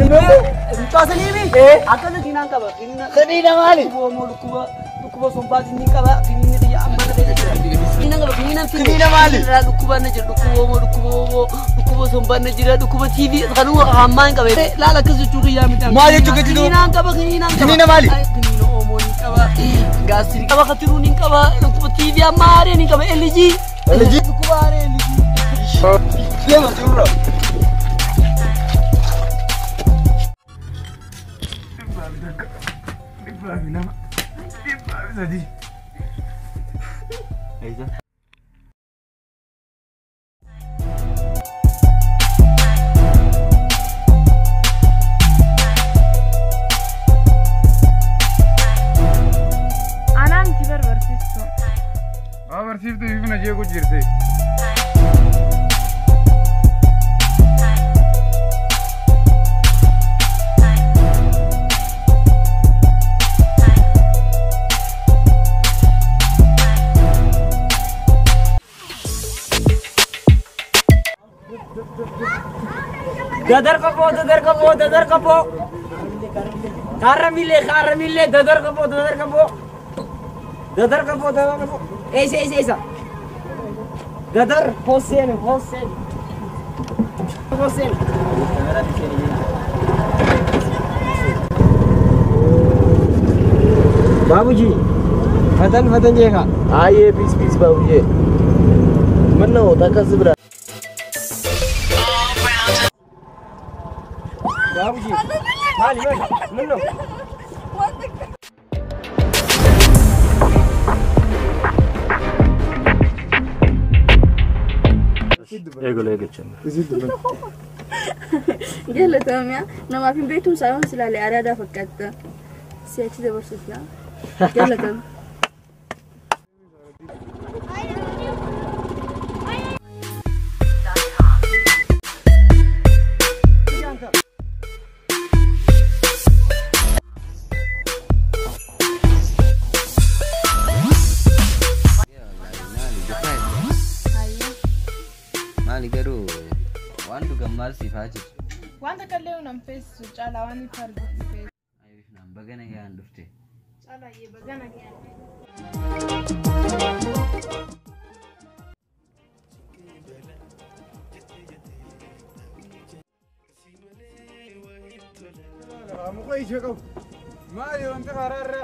Mucaasanii akkana kinaan qaba. Kiniina maali? Dhukkuba dhukkuba sombaatiin ni qaba. Kiniinni xiyya amma na keessa jira. Kiniina qaba. Kiniinaan finne. Kiniina maali? Dhukkuba na jira. Dhukkuba homoo dhukkuba homoo dhukkuba sombaan na jira. Dhukkuba TV kanuu hammaa hin qabe. Laala akkas jechuu kiyyaa miti. Maal jechuu keeti duuba? Kiniinaan qaba. Kiniinaan qaba. Kiniina maali? Kiniina homoo ni qaba. Gaastiri qaba. Katiruu ni qaba. Dhukkuba TV amma haaree ni qaba. LG. LG? Dhukkuba haaree LG. Lema sirra. 2, 3, 4. Anaa miti barbaarsiistu. Waa barsiiftuu ifina jeequ jirti. Dadar kapo, dadar kapo, dadar kapo. Karamile, karamile, dadar kapo, dadar kapo. Dadar kapo, dadar kapo. Esa, esa, esa. Dadar, Hossein, Hossein. Hossein. बाबूजी फतन फतन जेगा आइए piece piece बाबूजी मन ना होता कसब बाबूजी माली माली मन्नो Eegale eegale. Galatoomyaa namaaf hin beektu saayinsi silaalee araadaa fakkaata. Si'achi dabarsuuf yaa. Galatoomyaa. Maali garuu waan dhugan maal siif haa jiru? Wanta kallee nan feesisu caalaa waan itti argu feesisu. Ayifnaan baga nagaan dhufte. Caalaayyee baga nagaan. Muka ishee qabu. Maali wanti karaarra?